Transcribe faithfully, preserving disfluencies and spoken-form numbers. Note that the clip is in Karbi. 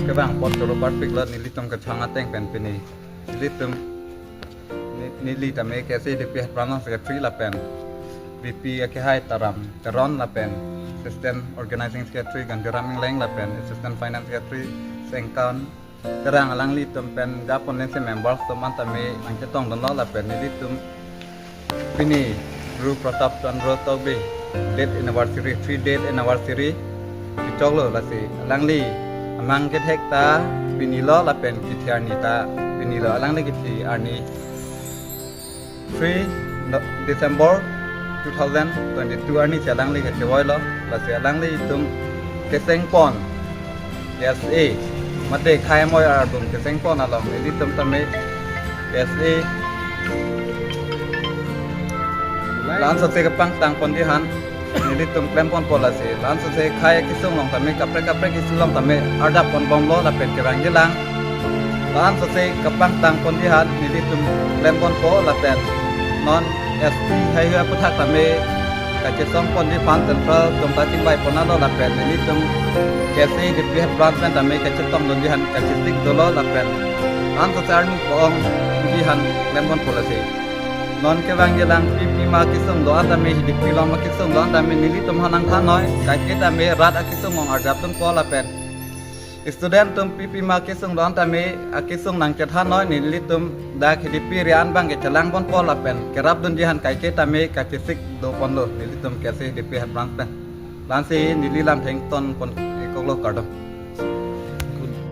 Kevang apot choro parpiklo nelitum kachang ateng pen pini. Nelitum ni- neli tame K S A D P head branch secretary lapen V P akehai Taram Teron lapen assistant organizing secretary Gandiram Ingleng lapen assistant finance secretary Sengkan Terang alanglitum pen japonense members atum an tame nangchetongdunlo lapen nelitum pini Ru Pratap Chandra Tokbi death anniversary, three death anniversary kechoklo lasi alangli amang kethek ta pinilo lapen kethi arni ta pinilo, alangli kethi arni three December two thousand twenty-two arni si alangli kechevoilo lasi alanglitum kesengpon K S A mate khei moi arbung kesengpon along nelitum tame K S A la-an sose kepangtang pon dihan nelitum klem ponpo lasi la-an sose khei akesung along tame kaprek kaprek kesung along tame ardap ponbomlo lapen kevangjilang la-an sose kepangtang pon dihan nelitum klem ponpo lapen non S T heihui aputhak tame kachesong pon dipan central atum ta chingvai pon alo lapen nelitum K S A D P head branch pen tame kachetongdun dihan kachesik dolo lapen la-an sose arni po-ong dihan klem ponpo lasi. Non kevangjilang pipima kesung do-an tame, Hidipi along ma kesung do-an tame nelitum aphan nangthan noi, kaike tame rat akesung along ardap dunpo lapen student atum pipima kesung do-an tame akesung nangchethan noi, nelitum dak Hidipi area an abang ke chelang ponpo lapen kerapdun dihan kaike tame kachesik do ponlo nelitum K S A Hidipi head branch pen. La-ansi neli lamtheng ton pon ikoklo, kardom.